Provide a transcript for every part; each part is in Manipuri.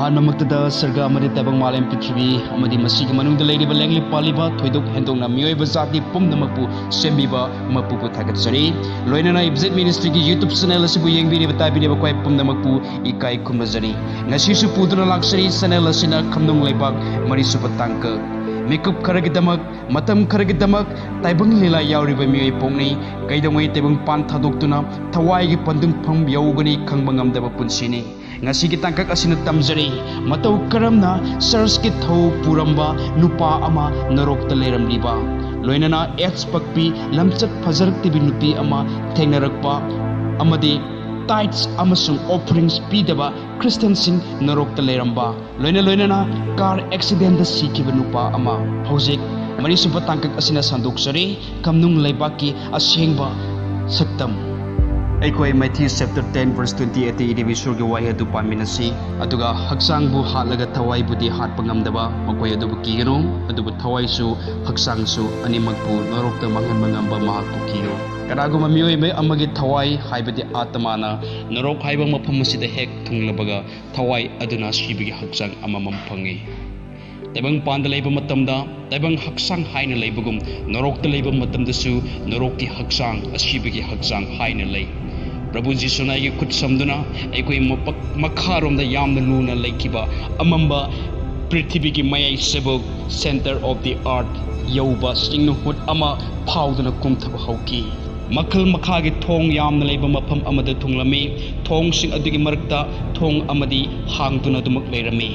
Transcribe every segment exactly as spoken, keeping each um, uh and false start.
ꯑꯍꯥꯟꯕꯃꯛꯇꯗ ꯁꯔꯒ ꯑꯃꯗꯤ ꯇꯥꯏꯕꯪ ꯃꯥꯂꯦꯝ ꯄ꯭ꯔꯤꯊꯤꯕꯤ ꯑꯃꯗꯤ ꯃꯁꯤꯒꯤ ꯃꯅꯨꯡꯗ ꯂꯩꯔꯤꯕ ꯂꯦꯡꯂꯤ ꯄꯥꯜꯂꯤꯕ ꯊꯣꯏꯗꯣꯛ ꯍꯦꯟꯗꯣꯛꯅ ꯃꯤꯑꯣꯏꯕ ꯖꯥꯇꯤ ꯄꯨꯝꯅꯃꯛꯄꯨ ꯁꯦꯝꯕꯤꯕ ꯃꯄꯨꯕꯨ ꯊꯥꯒꯠꯆꯔꯤ꯫ ꯂꯣꯏꯅꯅ ꯏꯕꯖꯦꯠ ꯃꯤꯅꯤꯁꯇ꯭ꯔꯤꯒꯤ ꯌꯨꯇ꯭ꯌꯨꯕ ꯆꯦꯅꯦꯜ ꯑꯁꯤꯕꯨ ꯌꯦꯡꯕꯤꯔꯤꯕ ꯇꯥꯕꯤꯔꯤꯕ ꯑꯩꯈꯣꯏ ꯄꯨꯝꯅꯃꯛꯄꯨ ꯏꯀꯥꯏ ꯈꯨꯝꯅꯖꯔꯤ꯫ ꯉꯁꯤꯁꯨ ꯄꯨꯗꯨꯅ ꯂꯥꯛꯆꯔꯤ ꯆꯦꯅꯦꯜ ꯑꯁꯤꯅ ꯈꯝꯅꯨꯡ ꯂꯩꯕꯥꯛ ꯃꯔꯤꯁꯨꯕ ꯇꯥꯡꯀꯛ꯫ ꯃꯤꯀꯨꯞ ꯈꯔꯒꯤꯗꯃꯛ, ꯃꯇꯝ ꯈꯔꯒꯤꯗꯃꯛ ꯇꯥꯏꯕꯪ ꯂꯤꯂꯥ ꯌꯥꯎꯔꯤꯕ ꯃꯤꯑꯣꯏ ꯄꯣꯛꯅꯤ꯫ ꯀꯩꯗꯧꯉꯩ ꯇꯥꯏꯕꯪꯄꯥꯟ ꯊꯥꯗꯣꯛꯇꯨꯅ ꯊꯋꯥꯏꯒꯤ ꯄꯟꯗꯨꯡꯐꯝ ꯌꯧꯒꯅꯤ ꯈꯪꯕ ꯉꯝꯗꯕ ꯄꯨꯟꯁꯤꯅꯤ꯫ ꯉꯁꯤꯒꯤ ꯇꯥꯡꯀꯛ ꯑꯁꯤꯅ ꯇꯝꯖꯔꯤ, ꯃꯇꯧ ꯀꯔꯝꯅ ꯆꯔꯆꯀꯤ ꯊꯧ ꯄꯨꯔꯝꯕ ꯅꯨꯄꯥ ꯑꯃ ꯅꯔꯣꯛꯇ ꯂꯩꯔꯝꯂꯤꯕ, ꯂꯣꯏꯅꯅ ꯑꯦꯠꯁ ꯄꯛꯄꯤ, ꯂꯝꯆꯠ ꯐꯖꯔꯛꯇꯕꯤ ꯅꯨꯄꯤ ꯑꯃ ꯊꯦꯡꯅꯔꯛꯄ, ꯑꯃꯗꯤ ꯇꯥꯏꯠꯁ ꯑꯃꯁꯨꯡ ꯑꯣꯐꯔꯤꯡꯁ ꯄꯤꯗꯕ ꯈ꯭ꯔꯤꯁꯇꯤꯌꯟꯁꯤꯡ ꯅꯔꯣꯛꯇ ꯂꯩꯔꯝꯕ, ꯂꯣꯏꯅ ꯂꯣꯏꯅꯅ ꯀꯥꯔ ꯑꯦꯛꯁꯤꯗꯦꯟꯗ ꯁꯤꯈꯤꯕ ꯅꯨꯄꯥ ꯑꯃ꯫ ꯍꯧꯖꯤꯛ ꯃꯔꯤꯁꯨꯕ ꯇꯥꯡꯀꯛ ꯑꯁꯤꯅ ꯁꯟꯗꯣꯛꯆꯔꯤ ꯈꯝꯅꯨꯡ ꯂꯩꯕꯥꯛꯀꯤ ꯑꯁꯦꯡꯕ ꯁꯛꯇꯝ꯫ ꯑꯩꯈꯣꯏ ꯃꯥꯊ꯭ꯌꯨ ꯆꯦꯞꯇꯔ ꯇꯦꯟ ꯚꯔꯁ ꯇ꯭ꯋꯦꯟꯇꯤ ꯑꯩꯠꯇ ꯏꯔꯤꯕ ꯏꯁꯣꯔꯒꯤ ꯋꯥꯍꯩ ꯑꯗꯨ ꯄꯥꯃꯤꯟꯅꯁꯤ꯫ ꯑꯗꯨꯒ ꯍꯛꯆꯥꯡꯕꯨ ꯍꯥꯠꯂꯒ ꯊꯋꯥꯏꯕꯨꯗꯤ ꯍꯥꯠꯄ ꯉꯝꯗꯕ ꯃꯈꯣꯏ ꯑꯗꯨꯕꯨ ꯀꯤꯒꯅꯨ, ꯑꯗꯨꯕꯨ ꯊꯋꯥꯏꯁꯨ ꯍꯛꯆꯥꯡꯁꯨ ꯑꯅꯤꯃꯛꯄꯨ ꯅꯔꯣꯛꯇ ꯃꯥꯡꯍꯟꯕ ꯉꯝꯕ ꯃꯍꯥꯛꯄꯨ ꯀꯤꯌꯨ꯫ ꯀꯅꯥꯒꯨꯝꯕ ꯃꯤꯑꯣꯏ ꯑꯃꯒꯤ ꯊꯋꯥꯏ ꯍꯥꯏꯕꯗꯤ ꯑꯥꯇꯃꯥꯅ ꯅꯔꯣꯛ ꯍꯥꯏꯕ ꯃꯐꯝ ꯑꯁꯤꯗ ꯍꯦꯛ ꯊꯨꯡꯂꯕꯒ ꯊꯋꯥꯏ ꯑꯗꯨꯅ ꯁꯤꯕꯒꯤ ꯍꯛꯆꯥꯡ ꯑꯃꯃꯝ ꯐꯪꯏ꯫ ꯇꯥꯏꯕꯪꯄꯥꯟꯗ ꯂꯩꯕ ꯃꯇꯝꯗ ꯇꯥꯏꯕꯪ ꯍꯛꯆꯥꯡ ꯍꯥꯏꯅ ꯂꯩꯕꯒꯨꯝ, ꯅꯔꯣꯛꯇ ꯂꯩꯕ ꯃꯇꯝꯗꯁꯨ ꯅꯔꯣꯛꯀꯤ ꯍꯛꯆꯥꯡ, ꯑꯁꯤꯕꯒꯤ ꯍꯛꯆꯥꯡ ꯍꯥꯏꯅ ꯂꯩ꯫ ꯄ꯭ꯔꯚꯨ ꯖꯤꯁꯨꯅ ꯑꯩꯒꯤ ꯈꯨꯠ ꯁꯝꯗꯨꯅ ꯑꯩꯈꯣꯏ ꯃꯄꯛ-, ꯃꯈꯥꯔꯣꯝꯗ ꯌꯥꯝꯅ ꯂꯨꯅ ꯂꯩꯈꯤꯕ ꯑꯃꯝꯕ ꯄ꯭ꯔꯤꯊꯤꯕꯤꯒꯤ ꯃꯌꯥꯏ ꯆꯕꯨꯛ, center of the earth, ꯌꯧꯕ ꯁꯤꯡꯅꯨꯡꯍꯨꯠ ꯑꯃ ꯐꯥꯎꯗꯨꯅ ꯀꯨꯝꯊꯕ ꯍꯧꯈꯤ꯫ ꯃꯈꯜ ꯃꯈꯥꯒꯤ ꯊꯣꯡ ꯌꯥꯝꯅ ꯂꯩꯕ ꯃꯐꯝ ꯑꯃꯗ ꯊꯨꯡꯂꯝꯃꯤ꯫ ꯊꯣꯡꯁꯤꯡ ꯑꯗꯨꯒꯤ ꯃꯔꯛꯇ ꯊꯣꯡ ꯑꯃꯗꯤ ꯍꯥꯡꯗꯨꯅ ꯑꯗꯨꯃꯛ ꯂꯩꯔꯝꯃꯤ꯫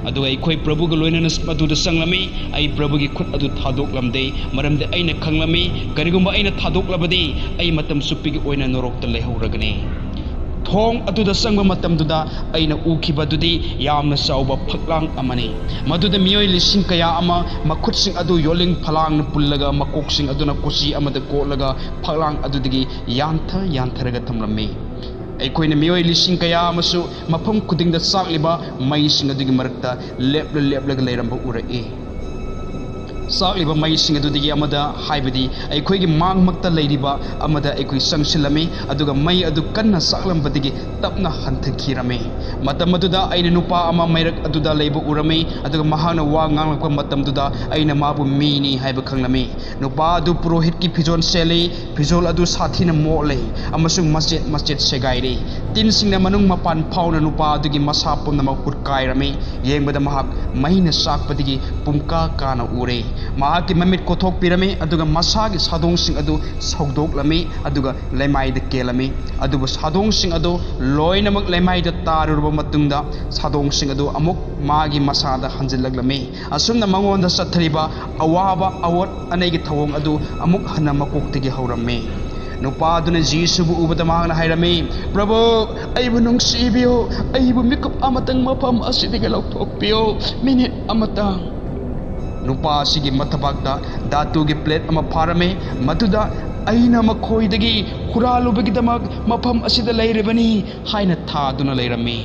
ꯑꯗꯨꯒ ꯑꯩꯈꯣꯏ ꯄ꯭ꯔꯚꯨꯒ ꯂꯣꯏꯅꯅ ꯃꯗꯨꯗ ꯆꯪꯂꯝꯃꯤ꯫ ꯑꯩ ꯄ꯭ꯔꯚꯨꯒꯤ ꯈꯨꯠ ꯑꯗꯨ ꯊꯥꯗꯣꯛꯂꯝꯗꯦ, ꯃꯔꯝꯗꯤ ꯑꯩꯅ ꯈꯪꯂꯝꯃꯤ, ꯀꯔꯤꯒꯨꯝꯕ ꯑꯩꯅ ꯊꯥꯗꯣꯛꯂꯕꯗꯤ ꯑꯩ ꯃꯇꯝ ꯆꯨꯞꯄꯤꯒꯤ ꯑꯣꯏꯅ ꯅꯔꯣꯛꯇ ꯂꯩꯍꯧꯔꯒꯅꯤ꯫ ꯊꯣꯡ ꯑꯗꯨꯗ ꯆꯪꯕ ꯃꯇꯝꯗꯨꯗ ꯑꯩꯅ ꯎꯈꯤꯕꯗꯨꯗꯤ ꯌꯥꯝꯅ ꯆꯥꯎꯕ ꯐꯛꯂꯥꯡ ꯑꯃꯅꯤ꯫ ꯃꯗꯨꯗ ꯃꯤꯑꯣꯏ ꯂꯤꯁꯤꯡ ꯀꯌꯥ ꯑꯃ ꯃꯈꯨꯠꯁꯤꯡ ꯑꯗꯨ ꯌꯣꯜꯂꯤꯡ ꯐꯂꯥꯡꯅ ꯄꯨꯜꯂꯒ, ꯃꯀꯣꯛꯁꯤꯡ ꯑꯗꯨꯅ ꯀꯣꯆꯤ ꯑꯃꯗ ꯀꯣꯠꯂꯒ ꯐꯛꯂꯥꯡ ꯑꯗꯨꯗꯒꯤ ꯌꯥꯟꯊ ꯌꯥꯟꯊꯔꯒ ꯊꯝꯂꯝꯃꯤ꯫ ꯑꯩꯈꯣꯏꯅ ꯃꯤꯑꯣꯏ ꯂꯤꯁꯤꯡ ꯀꯌꯥ ꯑꯃꯁꯨ ꯃꯐꯝ ꯈꯨꯗꯤꯡꯗ ꯆꯥꯛꯂꯤꯕ ꯃꯩꯁꯤꯡ ꯑꯗꯨꯒꯤ ꯃꯔꯛꯇ ꯂꯦꯞꯂ ꯂꯦꯞꯂꯒ ꯂꯩꯔꯝꯕ ꯎꯔꯛꯏ꯫ ꯆꯥꯛꯂꯤꯕ ꯃꯩꯁꯤꯡ ꯑꯗꯨꯗꯒꯤ ꯑꯃꯗ, ꯍꯥꯏꯕꯗꯤ ꯑꯩꯈꯣꯏꯒꯤ ꯃꯥꯡꯃꯛꯇ ꯂꯩꯔꯤꯕ ꯑꯃꯗ ꯑꯩꯈꯣꯏ ꯆꯪꯁꯤꯜꯂꯝꯃꯤ, ꯑꯗꯨꯒ ꯃꯩ ꯑꯗꯨ ꯀꯟꯅ ꯆꯥꯛꯂꯝꯕꯗꯒꯤ ꯇꯞꯅ ꯍꯟꯊꯈꯤꯔꯝꯃꯤ꯫ ꯃꯇꯝ ꯑꯗꯨꯗ ꯑꯩꯅ ꯅꯨꯄꯥ ꯑꯃ ꯃꯩꯔꯛ ꯑꯗꯨꯗ ꯂꯩꯕ ꯎꯔꯝꯃꯤ, ꯑꯗꯨꯒ ꯃꯍꯥꯛꯅ ꯋꯥ ꯉꯥꯡꯂꯛꯄ ꯃꯇꯝꯗꯨꯗ ꯑꯩꯅ ꯃꯥꯕꯨ ꯃꯤꯅꯤ ꯍꯥꯏꯕ ꯈꯪꯂꯝꯃꯤ꯫ ꯅꯨꯄꯥ ꯑꯗꯨ ꯄꯨꯔꯣꯍꯤꯠꯀꯤ ꯐꯤꯖꯣꯜ ꯁꯦꯠꯂꯤ, ꯐꯤꯖꯣꯜ ꯑꯗꯨ ꯁꯥꯊꯤꯅ ꯃꯣꯠꯂꯤ ꯑꯃꯁꯨꯡ ꯃꯆꯦꯠ ꯃꯆꯦꯠ ꯁꯦꯒꯥꯏꯔꯤ꯫ ꯇꯤꯟꯁꯤꯡꯅ ꯃꯅꯨꯡ ꯃꯄꯥꯟ ꯐꯥꯎꯅ ꯅꯨꯄꯥ ꯑꯗꯨꯒꯤ ꯃꯁꯥ ꯄꯨꯝꯅꯃꯛ ꯍꯨꯠꯀꯥꯏꯔꯝꯃꯤ꯫ ꯌꯦꯡꯕꯗ ꯃꯍꯥꯛ ꯃꯩꯅ ꯆꯥꯛꯄꯗꯒꯤ ꯄꯨꯡꯀꯥ ꯀꯥꯅ ꯎꯔꯦ꯫ ꯃꯍꯥꯛꯀꯤ ꯃꯃꯤꯠ ꯀꯣꯊꯣꯛꯄꯤꯔꯝꯃꯤ, ꯑꯗꯨꯒ ꯃꯁꯥꯒꯤ ꯁꯥꯗꯣꯡꯁꯤꯡ ꯑꯗꯨ ꯁꯧꯗꯣꯛꯂꯝꯃꯤ, ꯑꯗꯨꯒ ꯂꯩꯃꯥꯏꯗ ꯀꯦꯜꯂꯝꯃꯤ꯫ ꯑꯗꯨꯕꯨ ꯁꯥꯗꯣꯡꯁꯤꯡ ꯑꯗꯨ ꯂꯣꯏꯅꯃꯛ ꯂꯩꯃꯥꯏꯗ ꯇꯥꯔꯨꯔꯕ ꯃꯇꯨꯡꯗ, ꯁꯥꯗꯣꯡꯁꯤꯡ ꯑꯗꯨ ꯑꯃꯨꯛ ꯃꯥꯒꯤ ꯃꯁꯥꯗ ꯍꯟꯖꯤꯜꯂꯛꯂꯝꯃꯤ꯫ ꯑꯁꯨꯝꯅ ꯃꯉꯣꯟꯗ ꯆꯠꯊꯔꯤꯕ ꯑꯋꯥꯕ ꯑꯋꯣꯠ ꯑꯅꯩꯒꯤ ꯊꯧꯑꯣꯡ ꯑꯗꯨ ꯑꯃꯨꯛ ꯍꯟꯅ ꯃꯀꯣꯛꯇꯒꯤ ꯍꯧꯔꯝꯃꯤ꯫ ꯅꯨꯄꯥ ꯑꯗꯨꯅ ꯖꯤꯁꯨꯕꯨ ꯎꯕꯗ ꯃꯍꯥꯛꯅ ꯍꯥꯏꯔꯝꯃꯤ, "ꯄ꯭ꯔꯚꯨ, ꯑꯩꯕꯨ ꯅꯨꯡꯁꯤꯕꯤꯌꯨ, ꯑꯩꯕꯨ ꯃꯤꯀꯨꯞ ꯑꯃꯇꯪ ꯃꯐꯝ ꯑꯁꯤꯗꯒꯤ ꯂꯧꯊꯣꯛꯄꯤꯌꯨ, ꯃꯤꯅꯤꯠ ꯑꯃꯇꯪ"꯫ ꯅꯨꯄꯥ ꯑꯁꯤꯒꯤ ꯃꯊꯕꯥꯛꯇ ꯙꯥꯇꯨꯒꯤ ꯄ꯭ꯂꯦꯠ ꯑꯃ ꯐꯥꯔꯝꯃꯤ, ꯃꯗꯨꯗ "ꯑꯩꯅ ꯃꯈꯣꯏꯗꯒꯤ ꯍꯨꯔꯥꯜꯂꯨꯕꯒꯤꯗꯃꯛ ꯃꯐꯝ ꯑꯁꯤꯗ ꯂꯩꯔꯤꯕꯅꯤ" ꯍꯥꯏꯅ ꯊꯥꯗꯨꯅ ꯂꯩꯔꯝꯃꯤ꯫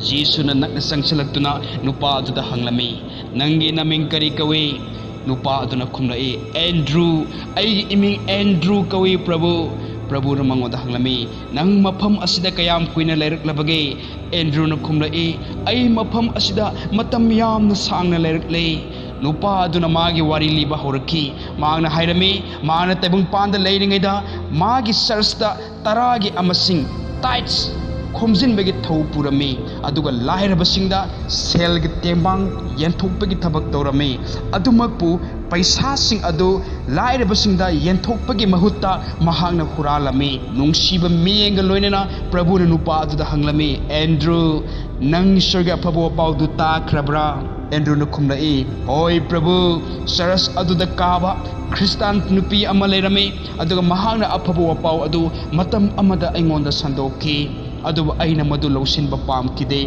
ꯖꯤꯁꯨꯅ ꯅꯛꯅ ꯆꯪꯁꯤꯜꯂꯛꯇꯨꯅ ꯅꯨꯄꯥ ꯑꯗꯨꯗ ꯍꯪꯂꯝꯃꯤ, "ꯅꯪꯒꯤ ꯅꯃꯤꯡ ꯀꯔꯤ ꯀꯧꯏ?" ꯅꯨꯄꯥ ꯑꯗꯨꯅ ꯈꯨꯝꯂꯛꯏ, "ꯑꯦꯟꯗ꯭ꯔꯨ, ꯑꯩꯒꯤ ꯏꯃꯤꯡ ꯑꯦꯟꯗ꯭ꯔꯨ ꯀꯧꯏ, ꯄ꯭ꯔꯚꯨ"꯫ ꯄ꯭ꯔꯚꯨꯅ ꯃꯉꯣꯟꯗ ꯍꯪꯂꯝꯃꯤ, "ꯅꯪ ꯃꯐꯝ ꯑꯁꯤꯗ ꯀꯌꯥꯝ ꯀꯨꯏꯅ ꯂꯩꯔꯛꯂꯕꯒꯦ?" ꯑꯦꯟꯗ꯭ꯔꯨꯅ ꯈꯨꯝꯂꯛꯏ, "ꯑꯩ ꯃꯐꯝ ꯑꯁꯤꯗ ꯃꯇꯝ ꯌꯥꯝꯅ ꯁꯥꯡꯅ ꯂꯩꯔꯛꯂꯦ"꯫ ꯅꯨꯄꯥ ꯑꯗꯨꯅ ꯃꯥꯒꯤ ꯋꯥꯔꯤ ꯂꯤꯕ ꯍꯧꯔꯛꯈꯤ꯫ ꯃꯍꯥꯛꯅ ꯍꯥꯏꯔꯝꯃꯤ, ꯃꯍꯥꯛꯅ ꯇꯥꯏꯕꯪꯄꯥꯟꯗ ꯂꯩꯔꯤꯉꯩꯗ ꯃꯥꯒꯤ ꯆꯔꯆꯇ ꯇꯔꯥꯒꯤ ꯑꯃꯁꯤꯡ, ꯇꯥꯏꯠꯁ, ꯈꯣꯝꯖꯤꯟꯕꯒꯤ ꯊꯧ ꯄꯨꯔꯝꯃꯤ, ꯑꯗꯨꯒ ꯂꯥꯏꯔꯕꯁꯤꯡꯗ ꯁꯦꯜꯒꯤ ꯇꯦꯡꯕꯥꯡ ꯌꯦꯟꯊꯣꯛꯄꯒꯤ ꯊꯕꯛ ꯇꯧꯔꯝꯃꯤ꯫ ꯑꯗꯨꯃꯛꯄꯨ ꯄꯩꯁꯥꯁꯤꯡ ꯑꯗꯨ ꯂꯥꯏꯔꯕꯁꯤꯡꯗ ꯌꯦꯟꯊꯣꯛꯄꯒꯤ ꯃꯍꯨꯠꯇ ꯃꯍꯥꯛꯅ ꯍꯨꯔꯥꯜꯂꯝꯃꯤ꯫ ꯅꯨꯡꯁꯤꯕ ꯃꯤꯠꯌꯦꯡꯒ ꯂꯣꯏꯅꯅ ꯄ꯭ꯔꯚꯨꯅ ꯅꯨꯄꯥ ꯑꯗꯨꯗ ꯍꯪꯂꯝꯃꯤ, "ꯑꯦꯟꯗ꯭ꯔꯨ, ꯅꯪ ꯏꯁꯣꯔꯒꯤ ꯑꯐꯕ ꯋꯥꯄꯥꯎꯗꯨ ꯇꯥꯈ꯭ꯔꯕ꯭ꯔꯥ?" ꯑꯦꯟꯗ꯭ꯔꯨꯅ ꯈꯨꯝꯂꯛꯏ, "ꯍꯣꯏ ꯄ꯭ꯔꯚꯨ, ꯆꯔꯆ ꯑꯗꯨꯗ ꯀꯥꯕ ꯈ꯭ꯔꯤꯁꯇꯥꯟ ꯅꯨꯄꯤ ꯑꯃ ꯂꯩꯔꯝꯃꯤ, ꯑꯗꯨꯒ ꯃꯍꯥꯛꯅ ꯑꯐꯕ ꯋꯥꯄꯥꯎ ꯑꯗꯨ ꯃꯇꯝ ꯑꯃꯗ ꯑꯩꯉꯣꯟꯗ ꯁꯟꯗꯣꯛꯈꯤ, ꯑꯗꯨꯕꯨ ꯑꯩꯅ ꯃꯗꯨ ꯂꯧꯁꯤꯟꯕ ꯄꯥꯝꯈꯤꯗꯦ꯫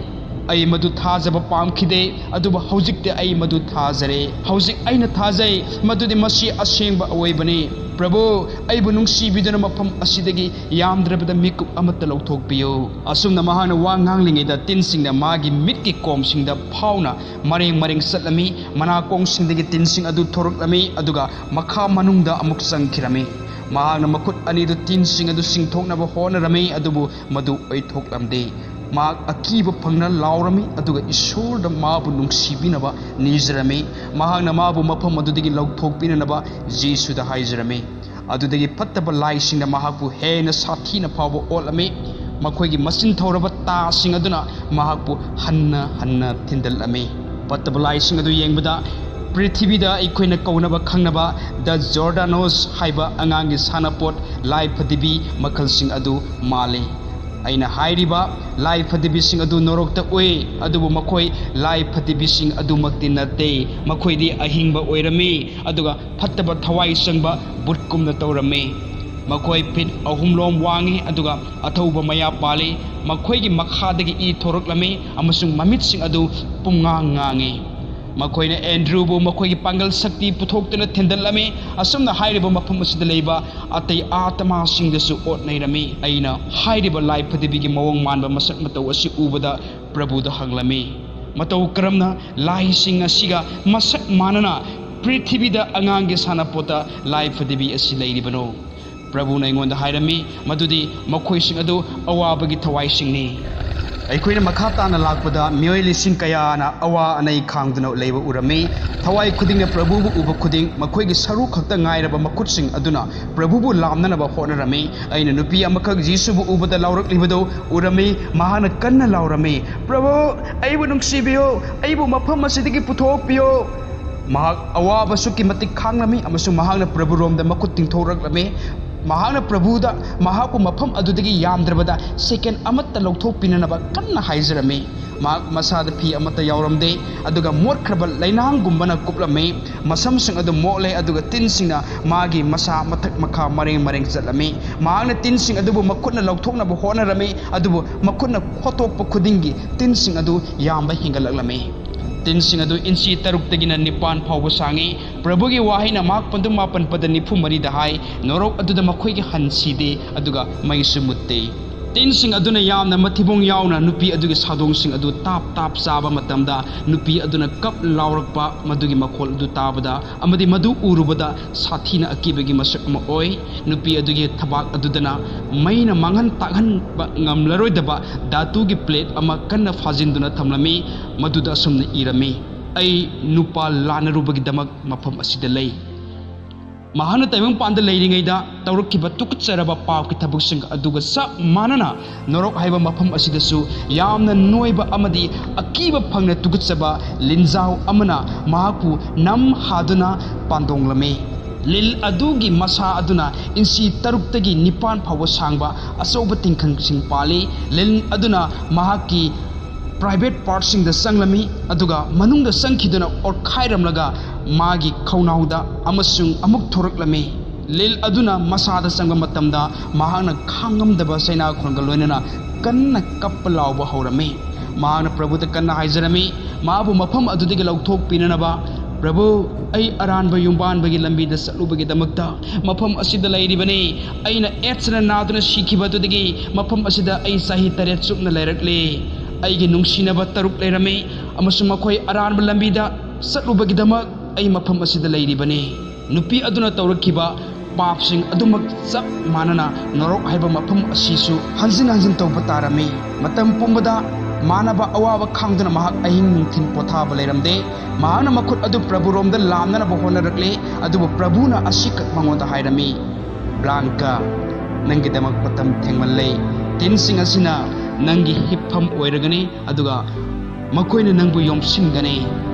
ꯑꯩ ꯃꯗꯨ ꯊꯥꯖꯕ ꯄꯥꯝꯈꯤꯗꯦ, ꯑꯗꯨꯕꯨ ꯍꯧꯖꯤꯛꯇꯤ ꯑꯩ ꯃꯗꯨ ꯊꯥꯖꯔꯦ꯫ ꯍꯧꯖꯤꯛ ꯑꯩꯅ ꯊꯥꯖꯩ ꯃꯗꯨꯗꯤ ꯃꯁꯤ ꯑꯁꯦꯡꯕ ꯑꯣꯏꯕꯅꯤ꯫ ꯄ꯭ꯔꯚꯨ, ꯑꯩꯕꯨ ꯅꯨꯡꯁꯤꯕꯤꯗꯨꯅ ꯃꯐꯝ ꯑꯁꯤꯗꯒꯤ ꯌꯥꯝꯗ꯭ꯔꯕꯗ ꯃꯤꯀꯨꯞ ꯑꯃꯠꯇ ꯂꯧꯊꯣꯛꯄꯤꯌꯨ꯫ ꯑꯁꯨꯝꯅ ꯃꯍꯥꯛꯅ ꯋꯥ ꯉꯥꯡꯂꯤꯉꯩꯗ ꯇꯤꯟꯁꯤꯡꯅ ꯃꯥꯒꯤ ꯃꯤꯠꯀꯤ ꯀꯣꯝꯁꯤꯡꯗ ꯐꯥꯎꯅ ꯃꯔꯦꯡ ꯃꯔꯦꯡ ꯆꯠꯂꯝꯃꯤ꯫ ꯃꯅꯥꯀꯣꯡꯁꯤꯡꯗꯒꯤ ꯇꯤꯟꯁꯤꯡ ꯑꯗꯨ ꯊꯣꯔꯛꯂꯝꯃꯤ, ꯑꯗꯨꯒ ꯃꯈꯥ ꯃꯅꯨꯡꯗ ꯑꯃꯨꯛ ꯆꯪꯈꯤꯔꯝꯃꯤ꯫ ꯃꯍꯥꯛꯅ ꯃꯈꯨꯠ ꯑꯅꯤꯗꯨ ꯇꯤꯟꯁꯤꯡ ꯑꯗꯨ ꯆꯤꯡꯊꯣꯛꯅꯕ ꯍꯣꯠꯅꯔꯝꯃꯤ, ꯑꯗꯨꯕꯨ ꯃꯗꯨ ꯑꯣꯏꯊꯣꯛꯂꯝꯗꯦ꯫ ꯃꯍꯥꯛ ꯑꯀꯤꯕ ꯐꯪꯅ ꯂꯥꯎꯔꯝꯃꯤ, ꯑꯗꯨꯒ ꯏꯁꯣꯔꯗ ꯃꯥꯕꯨ ꯅꯨꯡꯁꯤꯕꯤꯅꯕ ꯅꯤꯖꯔꯝꯃꯤ꯫ ꯃꯍꯥꯛꯅ ꯃꯥꯕꯨ ꯃꯐꯝ ꯑꯗꯨꯗꯒꯤ ꯂꯧꯊꯣꯛꯄꯤꯅꯅꯕ ꯖꯤꯁꯨꯗ ꯍꯥꯏꯖꯔꯝꯃꯤ꯫ ꯑꯗꯨꯗꯒꯤ ꯐꯠꯇꯕ ꯂꯥꯏꯁꯤꯡꯅ ꯃꯍꯥꯛꯄꯨ ꯍꯦꯟꯅ ꯁꯥꯊꯤꯅ ꯐꯥꯎꯕ ꯑꯣꯠꯂꯝꯃꯤ꯫ ꯃꯈꯣꯏꯒꯤ ꯃꯆꯤꯟ ꯊꯧꯔꯕ ꯇꯥꯁꯤꯡ ꯑꯗꯨꯅ ꯃꯍꯥꯛꯄꯨ ꯍꯟꯅ ꯍꯟꯅ ꯊꯤꯟꯗꯜꯂꯝꯃꯤ꯫ ꯐꯠꯇꯕ ꯂꯥꯏꯁꯤꯡ ꯑꯗꯨ ꯌꯦꯡꯕꯗ, ꯄ꯭ꯔꯤꯊꯤꯕꯤꯗ ꯑꯩꯈꯣꯏꯅ ꯀꯧꯅꯕ ꯈꯪꯅꯕ ꯗ ꯖꯣꯔꯗꯥꯅꯣꯁ ꯍꯥꯏꯕ ꯑꯉꯥꯡꯒꯤ ꯁꯥꯟꯅꯄꯣꯠ ꯂꯥꯏ ꯐꯗꯤꯕꯤ ꯃꯈꯜꯁꯤꯡ ꯑꯗꯨ ꯃꯥꯜꯂꯤ꯫ ꯑꯩꯅ ꯍꯥꯏꯔꯤꯕ ꯂꯥꯏ ꯐꯗꯤꯕꯤꯁꯤꯡ ꯑꯗꯨ ꯅꯣꯔꯣꯛꯇ ꯎꯏ, ꯑꯗꯨꯕꯨ ꯃꯈꯣꯏ ꯂꯥꯏ ꯐꯗꯤꯕꯤꯁꯤꯡ ꯑꯗꯨꯃꯛꯇꯤ ꯅꯠꯇꯦ꯫ ꯃꯈꯣꯏꯗꯤ ꯑꯍꯤꯡꯕ ꯑꯣꯏꯔꯝꯃꯤ, ꯑꯗꯨꯒ ꯐꯠꯇꯕ ꯊꯋꯥꯏ ꯆꯪꯕ ꯕꯨꯠꯀꯨꯝꯅ ꯇꯧꯔꯝꯃꯤ꯫ ꯃꯈꯣꯏ ꯐꯤꯠ ꯑꯍꯨꯝꯂꯣꯝ ꯋꯥꯡꯉꯤ, ꯑꯗꯨꯒ ꯑꯊꯧꯕ ꯃꯌꯥ ꯄꯥꯜꯂꯤ꯫ ꯃꯈꯣꯏꯒꯤ ꯃꯈꯥꯗꯒꯤ ꯏ ꯊꯣꯔꯛꯂꯝꯃꯤ, ꯑꯃꯁꯨꯡ ꯃꯃꯤꯠꯁꯤꯡ ꯑꯗꯨ ꯄꯨꯝꯉꯥꯡ ꯉꯥꯡꯉꯤ꯫ ꯃꯈꯣꯏꯅ ꯑꯦꯟꯗ꯭ꯔꯨꯕꯨ ꯃꯈꯣꯏꯒꯤ ꯄꯥꯡꯒꯜ ꯁꯛꯇꯤ ꯄꯨꯊꯣꯛꯇꯨꯅ ꯊꯤꯟꯗꯜꯂꯝꯃꯤ꯫ ꯑꯁꯨꯝꯅ ꯍꯥꯏꯔꯤꯕ ꯃꯐꯝ ꯑꯁꯤꯗ ꯂꯩꯕ ꯑꯇꯩ ꯑꯥꯇꯃꯥꯁꯤꯡꯗꯁꯨ ꯑꯣꯠꯅꯩꯔꯝꯃꯤ꯫ ꯑꯩꯅ ꯍꯥꯏꯔꯤꯕ ꯂꯥꯏ ꯐꯗꯤꯕꯤꯒꯤ ꯃꯑꯣꯡ ꯃꯥꯟꯕ ꯃꯁꯛ ꯃꯇꯧ ꯑꯁꯤ ꯎꯕꯗ ꯄ꯭ꯔꯚꯨꯗ ꯍꯪꯂꯝꯃꯤ, "ꯃꯇꯧ ꯀꯔꯝꯅ ꯂꯥꯏꯁꯤꯡ ꯑꯁꯤꯒ ꯃꯁꯛ ꯃꯥꯟꯅꯅ ꯄ꯭ꯔꯤꯊꯤꯕꯤꯗ ꯑꯉꯥꯡꯒꯤ ꯁꯥꯟꯅꯄꯣꯠꯇ ꯂꯥꯏ ꯐꯗꯤꯕꯤ ꯑꯁꯤ ꯂꯩꯔꯤꯕꯅꯣ?" ꯄ꯭ꯔꯚꯨꯅ ꯑꯩꯉꯣꯟꯗ ꯍꯥꯏꯔꯝꯃꯤ, "ꯃꯗꯨꯗꯤ ꯃꯈꯣꯏꯁꯤꯡ ꯑꯗꯨ ꯑꯋꯥꯕꯒꯤ ꯊꯋꯥꯏꯁꯤꯡꯅꯤ"꯫ ꯑꯩꯈꯣꯏꯅ ꯃꯈꯥ ꯇꯥꯅ ꯂꯥꯛꯄꯗ ꯃꯤꯑꯣꯏ ꯂꯤꯁꯤꯡ ꯀꯌꯥꯅ ꯑꯋꯥ ꯑꯅꯩ ꯈꯥꯡꯗꯨꯅ ꯂꯩꯕ ꯎꯔꯝꯃꯤ꯫ ꯊꯋꯥꯏ ꯈꯨꯗꯤꯡꯅ ꯄ꯭ꯔꯚꯨꯕꯨ ꯎꯕ ꯈꯨꯗꯤꯡ ꯃꯈꯣꯏꯒꯤ ꯁꯔꯨ ꯈꯛꯇ ꯉꯥꯏꯔꯕ ꯃꯈꯨꯠꯁꯤꯡ ꯑꯗꯨꯅ ꯄ꯭ꯔꯚꯨꯕꯨ ꯂꯥꯝꯅꯅꯕ ꯍꯣꯠꯅꯔꯝꯃꯤ꯫ ꯑꯩꯅ ꯅꯨꯄꯤ ꯑꯃꯈꯛ ꯖꯤꯁꯨꯕꯨ ꯎꯕꯗ ꯂꯥꯎꯔꯛꯂꯤꯕꯗꯨ ꯎꯔꯝꯃꯤ꯫ ꯃꯍꯥꯛꯅ ꯀꯟꯅ ꯂꯥꯎꯔꯝꯃꯤ, "ꯄ꯭ꯔꯚꯨ, ꯑꯩꯕꯨ ꯅꯨꯡꯁꯤꯕꯤꯌꯨ, ꯑꯩꯕꯨ ꯃꯐꯝ ꯑꯁꯤꯗꯒꯤ ꯄꯨꯊꯣꯛꯄꯤꯌꯨ"꯫ ꯃꯍꯥꯛ ꯑꯋꯥꯕ ꯑꯁꯨꯛꯀꯤ ꯃꯇꯤꯛ ꯈꯥꯡꯂꯝꯃꯤ ꯑꯃꯁꯨꯡ ꯃꯍꯥꯛꯅ ꯄ꯭ꯔꯚꯨꯔꯣꯝꯗ ꯃꯈꯨꯠ ꯇꯤꯡꯊꯣꯔꯛꯂꯝꯃꯤ꯫ ꯃꯍꯥꯛꯅ ꯄ꯭ꯔꯚꯨꯗ ꯃꯍꯥꯛꯄꯨ ꯃꯐꯝ ꯑꯗꯨꯗꯒꯤ ꯌꯥꯝꯗ꯭ꯔꯕꯗ ꯁꯦꯀꯦꯟ ꯑꯃꯠꯇ ꯂꯧꯊꯣꯛꯄꯤꯅꯅꯕ ꯀꯟꯅ ꯍꯥꯏꯖꯔꯝꯃꯤ꯫ ꯃꯍꯥꯛ ꯃꯁꯥꯗ ꯐꯤ ꯑꯃꯠꯇ ꯌꯥꯎꯔꯝꯗꯦ, ꯑꯗꯨꯒ ꯃꯣꯠꯈ꯭ꯔꯕ ꯂꯩꯅꯥꯡꯒꯨꯝꯕꯅ ꯀꯨꯞꯂꯝꯃꯤ꯫ ꯃꯁꯝꯁꯤꯡ ꯑꯗꯨ ꯃꯣꯠꯂꯦ, ꯑꯗꯨꯒ ꯇꯤꯟꯁꯤꯡꯅ ꯃꯥꯒꯤ ꯃꯁꯥ ꯃꯊꯛ ꯃꯈꯥ ꯃꯔꯦꯡ ꯃꯔꯦꯡ ꯆꯠꯂꯝꯃꯤ꯫ ꯃꯍꯥꯛꯅ ꯇꯤꯟꯁꯤꯡ ꯑꯗꯨꯕꯨ ꯃꯈꯨꯠꯅ ꯂꯧꯊꯣꯛꯅꯕ ꯍꯣꯠꯅꯔꯝꯃꯤ, ꯑꯗꯨꯕꯨ ꯃꯈꯨꯠꯅ ꯈꯣꯠꯇꯣꯛꯄ ꯈꯨꯗꯤꯡꯒꯤ ꯇꯤꯟꯁꯤꯡ ꯑꯗꯨ ꯌꯥꯝꯕ ꯍꯦꯟꯒꯠꯂꯛꯂꯝꯃꯤ꯫ ꯇꯤꯟꯁꯤꯡ ꯑꯗꯨ ꯏꯟꯆꯤ ꯇꯔꯨꯛꯇꯒꯤꯅ ꯅꯤꯄꯥꯟ ꯐꯥꯎꯕ ꯁꯥꯡꯉꯤ꯫ ꯄ꯭ꯔꯚꯨꯒꯤ ꯋꯥꯍꯩꯅ ꯃꯍꯥꯛ ꯄꯟꯗꯨ ꯃꯥꯄꯟ ꯄꯗ ꯅꯤꯐꯨ ꯃꯔꯤꯗ ꯍꯥꯏ, "ꯅꯣꯔꯣꯛ ꯑꯗꯨꯗ ꯃꯈꯣꯏꯒꯤ ꯍꯟ ꯁꯤꯗꯦ, ꯑꯗꯨꯒ ꯃꯩꯁꯨ ꯃꯨꯠꯇꯦ"꯫ ꯇꯤꯟꯁꯤꯡ ꯑꯗꯨꯅ ꯌꯥꯝꯅ ꯃꯊꯤꯕꯣꯡ ꯌꯥꯎꯅ ꯅꯨꯄꯤ ꯑꯗꯨꯒꯤ ꯁꯥꯗꯣꯡꯁꯤꯡ ꯑꯗꯨ ꯇꯥꯞ ꯇꯥꯞ ꯆꯥꯕ ꯃꯇꯝꯗ, ꯅꯨꯄꯤ ꯑꯗꯨꯅ ꯀꯞ ꯂꯥꯎꯔꯛꯄ ꯃꯗꯨꯒꯤ ꯃꯈꯣꯜ ꯑꯗꯨ ꯇꯥꯕꯗ ꯑꯃꯗꯤ ꯃꯗꯨ ꯎꯔꯨꯕꯗ ꯁꯥꯊꯤꯅ ꯑꯀꯤꯕꯒꯤ ꯃꯁꯛ ꯑꯃ ꯑꯣꯏ꯫ ꯅꯨꯄꯤ ꯑꯗꯨꯒꯤ ꯊꯕꯥꯛ ꯑꯗꯨꯗꯅ ꯃꯩꯅ ꯃꯥꯡꯍꯟ ꯇꯥꯛꯍꯟꯕ ꯉꯝꯂꯔꯣꯏꯗꯕ ꯙꯥꯇꯨꯒꯤ ꯄ꯭ꯂꯦꯠ ꯑꯃ ꯀꯟꯅ ꯐꯥꯖꯤꯟꯗꯨꯅ ꯊꯝꯂꯝꯃꯤ꯫ ꯃꯗꯨꯗ ꯑꯁꯨꯝꯅ ꯏꯔꯝꯃꯤ, "ꯑꯩ ꯅꯨꯄꯥ ꯂꯥꯟꯅꯔꯨꯕꯒꯤꯗꯃꯛ ꯃꯐꯝ ꯑꯁꯤꯗ ꯂꯩ"꯫ ꯃꯍꯥꯛꯅ ꯇꯥꯏꯕꯪꯄꯥꯟꯗ ꯂꯩꯔꯤꯉꯩꯗ ꯇꯧꯔꯛꯈꯤꯕ ꯇꯨꯀꯠꯆꯔꯕ ꯄꯥꯞꯀꯤ ꯊꯕꯛꯁꯤꯡ ꯑꯗꯨꯒ ꯆꯞ ꯃꯥꯟꯅꯅ, ꯅꯣꯔꯣꯛ ꯍꯥꯏꯕ ꯃꯐꯝ ꯑꯁꯤꯗꯁꯨ ꯌꯥꯝꯅ ꯅꯣꯏꯕ ꯑꯃꯗꯤ ꯑꯀꯤꯕ ꯐꯪꯅ ꯇꯨꯀꯠꯆꯕ ꯂꯤꯟꯖꯥꯎ ꯑꯃꯅ ꯃꯍꯥꯛꯄꯨ ꯅꯝ ꯍꯥꯗꯨꯅ ꯄꯥꯟꯗꯣꯡꯂꯝꯃꯤ꯫ ꯂꯤꯟ ꯑꯗꯨꯒꯤ ꯃꯁꯥ ꯑꯗꯨꯅ ꯏꯟꯆꯤ ꯇꯔꯨꯛꯇꯒꯤ ꯅꯤꯄꯥꯟ ꯐꯥꯎꯕ ꯁꯥꯡꯕ ꯑꯆꯧꯕ ꯇꯤꯡꯈꯪꯁꯤꯡ ꯄꯥꯜꯂꯤ꯫ ꯂꯤꯟ ꯑꯗꯨꯅ ꯃꯍꯥꯛꯀꯤ ꯄ꯭ꯔꯥꯏꯚꯦꯠ ꯄꯥꯔꯠꯁꯤꯡꯗ ꯆꯪꯂꯝꯃꯤ, ꯑꯗꯨꯒ ꯃꯅꯨꯡꯗ ꯆꯪꯈꯤꯗꯨꯅ ꯑꯣꯠꯈꯥꯏꯔꯝꯂꯒ ꯃꯥꯒꯤ ꯈꯧꯅꯥꯎꯗ ꯑꯃꯁꯨꯡ ꯑꯃꯨꯛ ꯊꯣꯔꯛꯂꯝꯃꯤ꯫ ꯂꯤꯟ ꯑꯗꯨꯅ ꯃꯁꯥꯗ ꯆꯪꯕ ꯃꯇꯝꯗ, ꯃꯍꯥꯛꯅ ꯈꯥꯡꯉꯝꯗꯕ ꯆꯩꯅꯥꯈꯣꯟꯒ ꯂꯣꯏꯅꯅ ꯀꯟꯅ ꯀꯞꯄ ꯂꯥꯎꯕ ꯍꯧꯔꯝꯃꯤ꯫ ꯃꯍꯥꯛꯅ ꯄ꯭ꯔꯚꯨꯗ ꯀꯟꯅ ꯍꯥꯏꯖꯔꯝꯃꯤ, ꯃꯥꯕꯨ ꯃꯐꯝ ꯑꯗꯨꯗꯒꯤ ꯂꯧꯊꯣꯛꯄꯤꯅꯅꯕ꯫ "ꯄ꯭ꯔꯚꯨ, ꯑꯩ ꯑꯔꯥꯟꯕ ꯌꯨꯝꯕꯥꯟꯕꯒꯤ ꯂꯝꯕꯤꯗ ꯆꯠꯂꯨꯕꯒꯤꯗꯃꯛꯇ ꯃꯐꯝ ꯑꯁꯤꯗ ꯂꯩꯔꯤꯕꯅꯤ꯫ ꯑꯩꯅ ꯑꯦꯗꯁꯅ ꯅꯥꯗꯨꯅ ꯁꯤꯈꯤꯕ ꯑꯗꯨꯗꯒꯤ ꯃꯐꯝ ꯑꯁꯤꯗ ꯑꯩ ꯆꯍꯤ ꯇꯔꯦꯠ ꯆꯨꯞꯅ ꯂꯩꯔꯛꯂꯦ꯫ ꯑꯩꯒꯤ ꯅꯨꯡꯁꯤꯅꯕ ꯇꯔꯨꯛ ꯂꯩꯔꯝꯃꯤ, ꯑꯃꯁꯨꯡ ꯃꯈꯣꯏ ꯑꯔꯥꯟꯕ ꯂꯝꯕꯤꯗ ꯆꯠꯂꯨꯕꯒꯤꯗꯃꯛ ꯑꯩ ꯃꯐꯝ ꯑꯁꯤꯗ ꯂꯩꯔꯤꯕꯅꯤ"꯫ ꯅꯨꯄꯤ ꯑꯗꯨꯅ ꯇꯧꯔꯛꯈꯤꯕ ꯄꯥꯞꯁꯤꯡ ꯑꯗꯨꯃꯛ ꯆꯞ ꯃꯥꯟꯅꯅ ꯅꯣꯔꯣꯛ ꯍꯥꯏꯕ ꯃꯐꯝ ꯑꯁꯤꯁꯨ ꯍꯟꯖꯤꯟ ꯍꯟꯖꯤꯟ ꯇꯧꯕ ꯇꯥꯔꯝꯃꯤ꯫ ꯃꯇꯝ ꯄꯨꯝꯕꯗ ꯃꯥꯟꯅꯕ ꯑꯋꯥꯕ ꯈꯥꯡꯗꯨꯅ ꯃꯍꯥꯛ ꯑꯍꯤꯡ ꯅꯨꯡꯊꯤꯜ ꯄꯣꯊꯥꯕ ꯂꯩꯔꯝꯗꯦ꯫ ꯃꯍꯥꯛꯅ ꯃꯈꯨꯠ ꯑꯗꯨ ꯄ꯭ꯔꯚꯨꯔꯣꯝꯗ ꯂꯥꯝꯅꯅꯕ ꯍꯣꯠꯅꯔꯛꯂꯦ, ꯑꯗꯨꯕꯨ ꯄ꯭ꯔꯚꯨꯅ ꯑꯁꯤꯈꯛ ꯃꯉꯣꯟꯗ ꯍꯥꯏꯔꯝꯃꯤ, "ꯕ꯭ꯂꯥꯟꯀꯥ, ꯅꯪꯒꯤꯗꯃꯛ ꯃꯇꯝ ꯊꯦꯡꯃꯜꯂꯦ꯫ ꯇꯤꯟꯁꯤꯡ ꯑꯁꯤꯅ ꯅꯪꯒꯤ ꯍꯤꯞꯐꯝ ꯑꯣꯏꯔꯒꯅꯤ, ꯑꯗꯨꯒ ꯃꯈꯣꯏꯅ ꯅꯪꯕꯨ ꯌꯣꯝꯁꯤꯟꯒꯅꯤ"꯫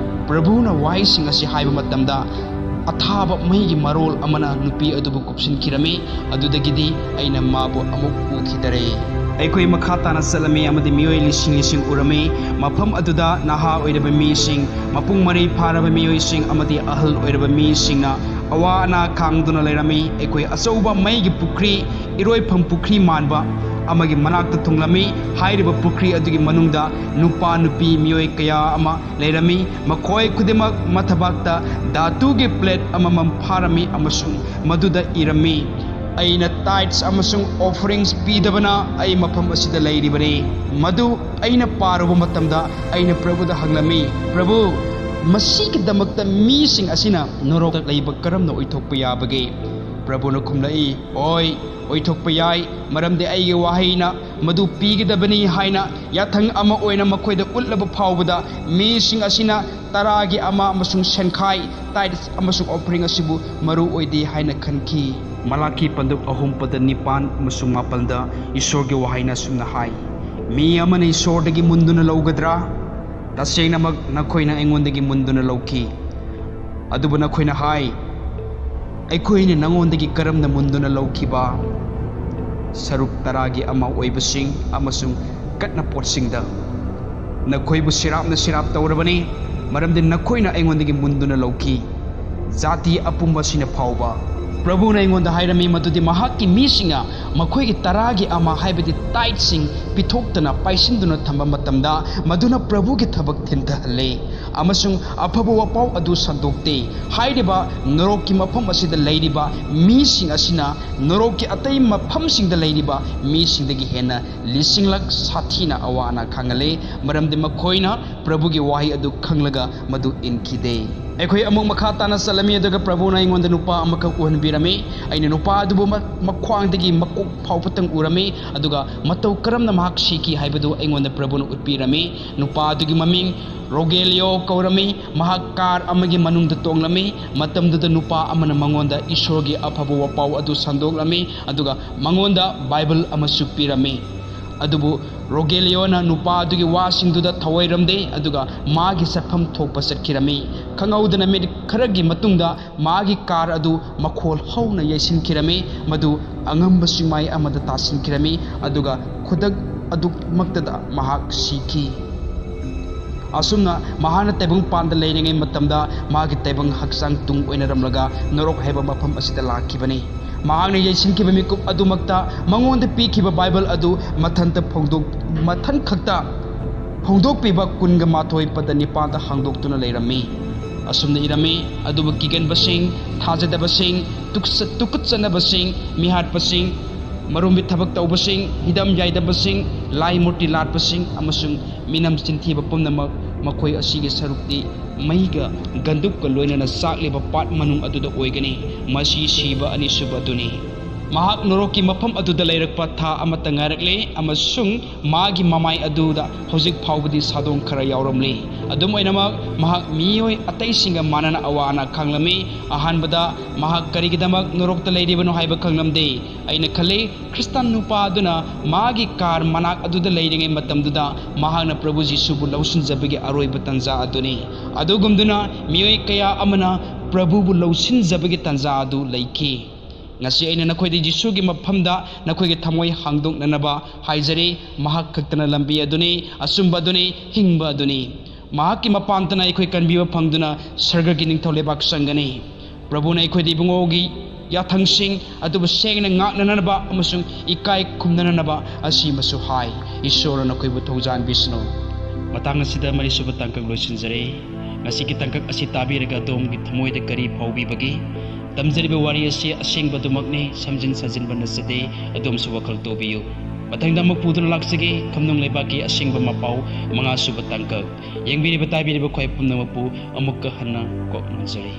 ꯄ꯭ꯔꯚꯨꯅ ꯋꯥꯍꯩꯁꯤꯡ ꯑꯁꯤ ꯍꯥꯏꯕ ꯃꯇꯝꯗ, ꯑꯊꯥꯕ ꯃꯩꯒꯤ ꯃꯔꯣꯜ ꯑꯃꯅ ꯅꯨꯄꯤ ꯑꯗꯨꯕꯨ ꯀꯨꯞꯁꯤꯟꯈꯤꯔꯝꯃꯤ꯫ ꯑꯗꯨꯗꯒꯤꯗꯤ ꯑꯩꯅ ꯃꯥꯕꯨ ꯑꯃꯨꯛ ꯎꯈꯤꯗꯔꯦ꯫ ꯑꯩꯈꯣꯏ ꯃꯈꯥ ꯇꯥꯅ ꯆꯠꯂꯝꯃꯤ ꯑꯃꯗꯤ ꯃꯤꯑꯣꯏ ꯂꯤꯁꯤꯡ ꯂꯤꯁꯤꯡ ꯎꯔꯝꯃꯤ꯫ ꯃꯐꯝ ꯑꯗꯨꯗ ꯅꯍꯥ ꯑꯣꯏꯔꯕ ꯃꯤꯁꯤꯡ, ꯃꯄꯨꯡ ꯃꯔꯩ ꯐꯥꯔꯕ ꯃꯤꯑꯣꯏꯁꯤꯡ ꯑꯃꯗꯤ ꯑꯍꯜ ꯑꯣꯏꯔꯕ ꯃꯤꯁꯤꯡꯅ ꯑꯋꯥ ꯑꯅꯥ ꯈꯥꯡꯗꯨꯅ ꯂꯩꯔꯝꯃꯤ꯫ ꯑꯩꯈꯣꯏ ꯑꯆꯧꯕ ꯃꯩꯒꯤ ꯄꯨꯈ꯭ꯔꯤ, ꯏꯔꯣꯏꯐꯝ ꯄꯨꯈ꯭ꯔꯤ ꯃꯥꯟꯕ ꯑꯃꯒꯤ ꯃꯅꯥꯛꯇ ꯊꯨꯡꯂꯝꯃꯤ꯫ ꯍꯥꯏꯔꯤꯕ ꯄꯨꯈ꯭ꯔꯤ ꯑꯗꯨꯒꯤ ꯃꯅꯨꯡꯗ ꯅꯨꯄꯥ ꯅꯨꯄꯤ ꯃꯤꯑꯣꯏ ꯀꯌꯥ ꯑꯃ ꯂꯩꯔꯝꯃꯤ꯫ ꯃꯈꯣꯏ ꯈꯨꯗꯤꯡꯃꯛ ꯃꯊꯕꯥꯛꯇ ꯙꯥꯇꯨꯒꯤ ꯄ꯭ꯂꯦꯠ ꯑꯃꯃꯝ ꯐꯥꯔꯝꯃꯤ ꯑꯃꯁꯨꯡ ꯃꯗꯨꯗ ꯏꯔꯝꯃꯤ, "ꯑꯩꯅ ꯇꯥꯏꯠꯁ ꯑꯃꯁꯨꯡ ꯑꯣꯐꯔꯤꯡꯁ ꯄꯤꯗꯕꯅ ꯑꯩ ꯃꯐꯝ ꯑꯁꯤꯗ ꯂꯩꯔꯤꯕꯅꯤ"꯫ ꯃꯗꯨ ꯑꯩꯅ ꯄꯥꯔꯨꯕ ꯃꯇꯝꯗ ꯑꯩꯅ ꯄ꯭ꯔꯚꯨꯗ ꯍꯪꯂꯝꯃꯤ, "ꯄ꯭ꯔꯚꯨ, ꯃꯁꯤꯒꯤꯗꯃꯛꯇ ꯃꯤꯁꯤꯡ ꯑꯁꯤꯅ ꯅꯣꯔꯣꯛꯇ ꯂꯩꯕ ꯀꯔꯝꯅ ꯑꯣꯏꯊꯣꯛꯄ ꯌꯥꯕꯒꯦ?" ꯄ꯭ꯔꯚꯨꯅ ꯈꯨꯝꯂꯛꯏ, "ꯑꯣꯏ, ꯑꯣꯏꯊꯣꯛꯄ ꯌꯥꯏ, ꯃꯔꯝꯗꯤ ꯑꯩꯒꯤ ꯋꯥꯍꯩꯅ ꯃꯗꯨ ꯄꯤꯒꯗꯕꯅꯤ" ꯍꯥꯏꯅ ꯌꯥꯊꯪ ꯑꯃ ꯑꯣꯏꯅ ꯃꯈꯣꯏꯗ ꯎꯠꯂꯕ ꯐꯥꯎꯕꯗ, ꯃꯤꯁꯤꯡ ꯑꯁꯤꯅ ꯇꯔꯥꯒꯤ ꯑꯃ ꯑꯃꯁꯨꯡ ꯁꯦꯟꯈꯥꯏ, ꯇꯥꯏꯠꯁ ꯑꯃꯁꯨꯡ ꯑꯣꯐꯔꯤꯡ ꯑꯁꯤꯕꯨ ꯃꯔꯨ ꯑꯣꯏꯗꯦ ꯍꯥꯏꯅ ꯈꯟꯈꯤ꯫ ꯃꯂꯥꯀꯤ ꯄꯟꯗꯨꯞ ꯑꯍꯨꯝ ꯄꯗ ꯅꯤꯄꯥꯟ ꯑꯃꯁꯨꯡ ꯃꯥꯄꯜꯗ ꯏꯁꯣꯔꯒꯤ ꯋꯥꯍꯩꯅ ꯑꯁꯨꯝꯅ ꯍꯥꯏ, "ꯃꯤ ꯑꯃꯅ ꯏꯁꯣꯔꯗꯒꯤ ꯃꯨꯟꯗꯨꯅ ꯂꯧꯒꯗ꯭ꯔꯥ? ꯇꯁꯦꯡꯅꯃꯛ ꯅꯈꯣꯏꯅ ꯑꯩꯉꯣꯟꯗꯒꯤ ꯃꯨꯟꯗꯨꯅ ꯂꯧꯈꯤ"꯫ ꯑꯗꯨꯕꯨ ꯅꯈꯣꯏꯅ ꯍꯥꯏ, "ꯑꯩꯈꯣꯏꯅ ꯅꯉꯣꯟꯗꯒꯤ ꯀꯔꯝꯅ ꯃꯨꯟꯗꯨꯅ ꯂꯧꯈꯤꯕ?" ꯁꯔꯨꯛ ꯇꯔꯥꯒꯤ ꯑꯃ ꯑꯣꯏꯕꯁꯤꯡ ꯑꯃꯁꯨꯡ ꯀꯠꯅ ꯄꯣꯠꯁꯤꯡꯗ ꯅꯈꯣꯏꯕꯨ ꯁꯤꯔꯥꯞꯅ ꯁꯤꯔꯥꯞ ꯇꯧꯔꯕꯅꯤ, ꯃꯔꯝꯗꯤ ꯅꯈꯣꯏꯅ ꯑꯩꯉꯣꯟꯗꯒꯤ ꯃꯨꯟꯗꯨꯅ ꯂꯧꯈꯤ꯫ ꯖꯥꯇꯤ ꯑꯄꯨꯝꯕꯁꯤꯅ ꯐꯥꯎꯕ꯫ ꯄ꯭ꯔꯚꯨꯅ ꯑꯩꯉꯣꯟꯗ ꯍꯥꯏꯔꯝꯃꯤ ꯃꯗꯨꯗꯤ ꯃꯍꯥꯛꯀꯤ ꯃꯤꯁꯤꯡꯅ ꯃꯈꯣꯏꯒꯤ ꯇꯔꯥꯒꯤ ꯑꯃ, ꯍꯥꯏꯕꯗꯤ ꯇꯥꯏꯠꯁꯤꯡ ꯄꯤꯊꯣꯛꯇꯅ ꯄꯥꯏꯁꯤꯟꯗꯨꯅ ꯊꯝꯕ ꯃꯇꯝꯗ, ꯃꯗꯨꯅ ꯄ꯭ꯔꯚꯨꯒꯤ ꯊꯕꯛ ꯊꯤꯟꯊꯍꯜꯂꯤ ꯑꯃꯁꯨꯡ ꯑꯐꯕ ꯋꯥꯄꯥꯎ ꯑꯗꯨ ꯁꯟꯗꯣꯛꯇꯦ꯫ ꯍꯥꯏꯔꯤꯕ ꯅꯣꯔꯣꯛꯀꯤ ꯃꯐꯝ ꯑꯁꯤꯗ ꯂꯩꯔꯤꯕ ꯃꯤꯁꯤꯡ ꯑꯁꯤꯅ ꯅꯣꯔꯣꯛꯀꯤ ꯑꯇꯩ ꯃꯐꯝꯁꯤꯡꯗ ꯂꯩꯔꯤꯕ ꯃꯤꯁꯤꯡꯗꯒꯤ ꯍꯦꯟꯅ ꯂꯤꯁꯤꯡꯂꯛ ꯁꯥꯊꯤꯅ ꯑꯋꯥ ꯑꯅꯥ ꯈꯥꯡꯍꯜꯂꯤ, ꯃꯔꯝꯗꯤ ꯃꯈꯣꯏꯅ ꯄ꯭ꯔꯚꯨꯒꯤ ꯋꯥꯍꯩ ꯑꯗꯨ ꯈꯪꯂꯒ ꯃꯗꯨ ꯏꯟꯈꯤꯗꯦ꯫ ꯑꯩꯈꯣꯏ ꯑꯃꯨꯛ ꯃꯈꯥ ꯇꯥꯅ ꯆꯠꯂꯝꯃꯤ, ꯑꯗꯨꯒ ꯄ꯭ꯔꯚꯨꯅ ꯑꯩꯉꯣꯟꯗ ꯅꯨꯄꯥ ꯑꯃꯈꯛ ꯎꯍꯟꯕꯤꯔꯝꯃꯤ꯫ ꯑꯩꯅ ꯅꯨꯄꯥ ꯑꯗꯨꯕꯨ ꯃ-, ꯃꯈ꯭ꯋꯥꯡꯗꯒꯤ ꯃꯀꯣꯛ ꯐꯥꯎꯕꯇꯪ ꯎꯔꯝꯃꯤ, ꯑꯗꯨꯒ ꯃꯇꯧ ꯀꯔꯝꯅ ꯃꯍꯥꯛ ꯁꯤꯈꯤ ꯍꯥꯏꯕꯗꯨ ꯑꯩꯉꯣꯟꯗ ꯄ꯭ꯔꯚꯨꯅ ꯎꯠꯄꯤꯔꯝꯃꯤ꯫ ꯅꯨꯄꯥ ꯑꯗꯨꯒꯤ ꯃꯃꯤꯡ ꯔꯣꯒꯦꯂꯤꯌꯣ ꯀꯧꯔꯝꯃꯤ꯫ ꯃꯍꯥꯛ ꯀꯥꯔ ꯑꯃꯒꯤ ꯃꯅꯨꯡꯗ ꯇꯣꯡꯂꯝꯃꯤ꯫ ꯃꯇꯝꯗꯨꯗ ꯅꯨꯄꯥ ꯑꯃꯅ ꯃꯉꯣꯟꯗ ꯏꯁꯣꯔꯒꯤ ꯑꯐꯕ ꯋꯥꯄꯥꯎ ꯑꯗꯨ ꯁꯟꯗꯣꯛꯂꯝꯃꯤ, ꯑꯗꯨꯒ ꯃꯉꯣꯟꯗ ꯕꯥꯏꯕꯜ ꯑꯃꯁꯨ ꯄꯤꯔꯝꯃꯤ꯫ ꯑꯗꯨꯕꯨ ꯔꯣꯒꯦꯂꯤꯌꯣꯅ ꯅꯨꯄꯥ ꯑꯗꯨꯒꯤ ꯋꯥꯁꯤꯡꯗꯨꯗ ꯊꯋꯥꯏꯔꯝꯗꯦ, ꯑꯗꯨꯒ ꯃꯥꯒꯤ ꯆꯠꯐꯝ ꯊꯣꯛꯄ ꯆꯠꯈꯤꯔꯝꯃꯤ꯫ ꯈꯪꯍꯧꯗꯅ ꯃꯤꯅꯤꯠ ꯈꯔꯒꯤ ꯃꯇꯨꯡꯗ ꯃꯥꯒꯤ ꯀꯥꯔ ꯑꯗꯨ ꯃꯈꯣꯜ ꯍꯧꯅ ꯌꯩꯁꯤꯟꯈꯤꯔꯝꯃꯤ꯫ ꯃꯗꯨ ꯑꯉꯝꯕ ꯆꯤꯡꯃꯥꯏ ꯑꯃꯗ ꯇꯥꯁꯤꯟꯈꯤꯔꯝꯃꯤ, ꯑꯗꯨꯒ ꯈꯨꯗꯛ ꯑꯗꯨꯃꯛꯇꯗ ꯃꯍꯥꯛ ꯁꯤꯈꯤ꯫ ꯑꯁꯨꯝꯅ ꯃꯍꯥꯛꯅ ꯇꯥꯏꯕꯪ ꯄꯥꯟꯗ ꯂꯩꯔꯤꯉꯩ ꯃꯇꯝꯗ ꯃꯥꯒꯤ ꯇꯥꯏꯕꯪ ꯍꯛꯆꯥꯡ ꯇꯨꯡ ꯑꯣꯏꯅꯔꯝꯂꯒ ꯅꯣꯔꯣꯛ ꯍꯥꯏꯕ ꯃꯐꯝ ꯑꯁꯤꯗ ꯂꯥꯛꯈꯤꯕꯅꯤ꯫ ꯃꯍꯥꯛꯅ ꯌꯩꯁꯤꯟꯈꯤꯕ ꯃꯤꯀꯨꯞ ꯑꯗꯨꯃꯛꯇ ꯃꯉꯣꯟꯗ ꯄꯤꯈꯤꯕ ꯕꯥꯏꯕꯜ ꯑꯗꯨ ꯃꯊꯟꯇ ꯐꯣꯡꯗꯣꯛ-, ꯃꯊꯟ ꯈꯛꯇ ꯐꯣꯡꯗꯣꯛꯄꯤꯕ ꯀꯨꯟꯒ ꯃꯥꯊꯣꯏ ꯄꯗ ꯅꯤꯄꯥꯟꯗ ꯍꯥꯡꯗꯣꯛꯇꯨꯅ ꯂꯩꯔꯝꯃꯤ꯫ ꯑꯁꯨꯝꯅ ꯏꯔꯝꯃꯤ, "ꯑꯗꯨꯕꯨ ꯀꯤꯒꯟꯕꯁꯤꯡ, ꯊꯥꯖꯗꯕꯁꯤꯡ, ꯇꯨꯛꯁ-, ꯇꯨꯀꯠꯆꯅꯕꯁꯤꯡ, ꯃꯤꯍꯥꯠꯄꯁꯤꯡ, ꯃꯔꯨꯝꯒꯤ ꯊꯕꯛ ꯇꯧꯕꯁꯤꯡ, ꯍꯤꯗꯝ ꯌꯥꯏꯗꯕꯁꯤꯡ, ꯂꯥꯏ ꯃꯨꯔꯇꯤ ꯂꯥꯠꯄꯁꯤꯡ ꯑꯃꯁꯨꯡ ꯃꯤꯅꯝ ꯆꯤꯟꯊꯤꯕ ꯄꯨꯝꯅꯃꯛ, ꯃꯈꯣꯏ ꯑꯁꯤꯒꯤ ꯁꯔꯨꯛꯇꯤ ꯃꯩꯒ ꯒꯟꯗꯨꯛꯀ ꯂꯣꯏꯅꯅ ꯆꯥꯛꯂꯤꯕ ꯄꯥꯠ ꯃꯅꯨꯡ ꯑꯗꯨꯗ ꯑꯣꯏꯒꯅꯤ꯫ ꯃꯁꯤ ꯁꯤꯕ ꯑꯅꯤꯁꯨꯕ ꯑꯗꯨꯅꯤ꯫" ꯃꯍꯥꯛ ꯅꯣꯔꯣꯛꯀꯤ ꯃꯐꯝ ꯑꯗꯨꯗ ꯂꯩꯔꯛꯄ ꯊꯥ ꯑꯃꯇ ꯉꯥꯏꯔꯛꯂꯦ, ꯑꯃꯁꯨꯡ ꯃꯥꯒꯤ ꯃꯃꯥꯏ ꯑꯗꯨꯗ ꯍꯧꯖꯤꯛ ꯐꯥꯎꯕꯗꯤ ꯁꯥꯗꯣꯡ ꯈꯔ ꯌꯥꯎꯔꯝꯂꯤ꯫ ꯑꯗꯨꯝ ꯑꯣꯏꯅꯃꯛ, ꯃꯍꯥꯛ ꯃꯤꯑꯣꯏ ꯑꯇꯩꯁꯤꯡꯒ ꯃꯥꯟꯅꯅ ꯑꯋꯥ ꯑꯅꯥ ꯈꯥꯡꯂꯝꯃꯤ꯫ ꯑꯍꯥꯟꯕꯗ ꯃꯍꯥꯛ ꯀꯔꯤꯒꯤꯗꯃꯛ ꯅꯣꯔꯣꯛꯇ ꯂꯩꯔꯤꯕꯅꯣ ꯍꯥꯏꯕ ꯈꯪꯂꯝꯗꯦ꯫ ꯑꯩꯅ ꯈꯜꯂꯤ, ꯈ꯭ꯔꯤꯁꯇꯥꯟ ꯅꯨꯄꯥ ꯑꯗꯨꯅ ꯃꯥꯒꯤ ꯀꯥꯔ ꯃꯅꯥꯛ ꯑꯗꯨꯗ ꯂꯩꯔꯤꯉꯩ ꯃꯇꯝꯗꯨꯗ ꯃꯍꯥꯛꯅ ꯄ꯭ꯔꯚꯨ ꯖꯤꯁꯨꯕꯨ ꯂꯧꯁꯤꯟꯖꯕꯒꯤ ꯑꯔꯣꯏꯕ ꯇꯥꯟꯖꯥ ꯑꯗꯨꯅꯤ꯫ ꯑꯗꯨꯒꯨꯝꯗꯨꯅ ꯃꯤꯑꯣꯏ ꯀꯌꯥ ꯑꯃꯅ ꯄ꯭ꯔꯚꯨꯕꯨ ꯂꯧꯁꯤꯟꯖꯕꯒꯤ ꯇꯥꯟꯖꯥ ꯑꯗꯨ ꯂꯩꯈꯤ꯫ ꯉꯁꯤ ꯑꯩꯅ ꯅꯈꯣꯏꯗ ꯖꯤꯁꯨꯒꯤ ꯃꯐꯝꯗ ꯅꯈꯣꯏꯒꯤ ꯊꯃꯣꯏ ꯍꯥꯡꯗꯣꯛꯅꯅꯕ ꯍꯥꯏꯖꯔꯤ꯫ ꯃꯍꯥꯛ ꯈꯛꯇꯅ ꯂꯝꯕꯤ ꯑꯗꯨꯅꯤ, ꯑꯆꯨꯝꯕ ꯑꯗꯨꯅꯤ, ꯍꯤꯡꯕ ꯑꯗꯨꯅꯤ꯫ ꯃꯍꯥꯛꯀꯤ ꯃꯄꯥꯟꯇꯅ ꯑꯩꯈꯣꯏ ꯀꯟꯕꯤꯕ ꯐꯪꯗꯨꯅ ꯁꯔꯒꯒꯤ ꯅꯤꯡꯊꯧ ꯂꯩꯕꯥꯛ ꯆꯪꯒꯅꯤ꯫ ꯄ꯭ꯔꯚꯨꯅ ꯑꯩꯈꯣꯏꯗ ꯏꯕꯨꯡꯉꯣꯒꯤ ꯌꯥꯊꯪꯁꯤꯡ ꯑꯗꯨꯕꯨ ꯁꯦꯡꯅ ꯉꯥꯛꯅꯅꯕ ꯑꯃꯁꯨꯡ ꯏꯀꯥꯏ ꯈꯨꯝꯅꯅꯕ ꯑꯁꯤꯃꯁꯨ ꯍꯥꯏ꯫ ꯏꯁꯣꯔꯅ ꯅꯈꯣꯏꯕꯨ ꯊꯧꯖꯥꯟꯕꯤꯁꯅꯨ꯫ ꯃꯇꯥꯡ ꯑꯁꯤꯗ ꯃꯔꯤꯁꯨꯕ ꯇꯥꯡꯀꯛ ꯂꯣꯏꯁꯤꯟꯖꯔꯦ꯫ ꯉꯁꯤꯒꯤ ꯇꯥꯡꯀꯛ ꯑꯁꯤ ꯇꯥꯕꯤꯔꯒ ꯑꯗꯣꯝꯒꯤ ꯊꯃꯣꯏꯗ ꯀꯔꯤ ꯐꯥꯎꯕꯤꯕꯒꯦ? ꯇꯝꯖꯔꯤꯕ ꯋꯥꯔꯤ ꯑꯁꯤ ꯑꯁꯦꯡꯕ ꯑꯗꯨꯃꯛꯅꯤ, ꯁꯝꯖꯤꯟ ꯁꯥꯖꯤꯟꯕ ꯅꯠꯆꯗꯦ꯫ ꯑꯗꯣꯝꯁꯨ ꯋꯥꯈꯜ ꯇꯧꯕꯤꯌꯨ꯫ ꯃꯊꯪꯗ ꯑꯃꯨꯛ ꯄꯨꯗꯨꯅ ꯂꯥꯛꯆꯒꯦ, ꯈꯝꯅꯨꯡ ꯂꯩꯕꯥꯛꯀꯤ ꯑꯁꯦꯡꯕ ꯃꯄꯥꯎ, ꯃꯉꯥꯁꯨꯕ ꯇꯥꯡꯀꯛ꯫ ꯌꯦꯡꯕꯤꯔꯤꯕ ꯇꯥꯕꯤꯔꯤꯕ ꯈ꯭ꯋꯥꯏ ꯄꯨꯝꯅꯃꯛꯄꯨ ꯑꯃꯨꯛꯀ ꯍꯟꯅ ꯀꯣꯛ ꯅꯣꯟꯖꯔꯤ꯫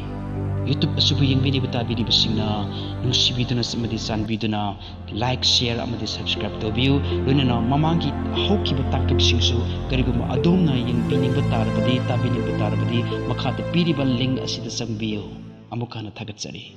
YouTube ꯑꯁꯤꯕꯨ ꯌꯦꯡꯕꯤꯔꯤꯕ ꯇꯥꯕꯤꯔꯤꯕꯁꯤꯡꯅ ꯅꯨꯡꯁꯤꯕꯤꯗꯨꯅ ꯑꯃꯗꯤ ꯆꯥꯟꯕꯤꯗꯨꯅ like, share ꯑꯃꯗꯤ subscribe ꯇꯧꯕꯤꯌꯨ꯫ ꯂꯣꯏꯅꯅ ꯃꯃꯥꯡꯒꯤ ꯍꯧꯈꯤꯕ ꯇꯥꯡꯀꯛꯁꯤꯡꯁꯨ ꯀꯔꯤꯒꯨꯝꯕ ꯑꯗꯣꯝꯅ ꯌꯦꯡꯕꯤꯅꯤꯡꯕ ꯇꯥꯔꯕꯗꯤ, ꯇꯥꯕꯤꯅꯤꯡꯕ ꯇꯥꯔꯕꯗꯤ, ꯃꯈꯥꯗ ꯄꯤꯔꯤꯕ link ꯑꯁꯤꯗ ꯆꯪꯕꯤꯌꯨ꯫ ꯑꯃꯨꯛ ꯍꯟꯅ ꯊꯥꯒꯠꯆꯔꯤ꯫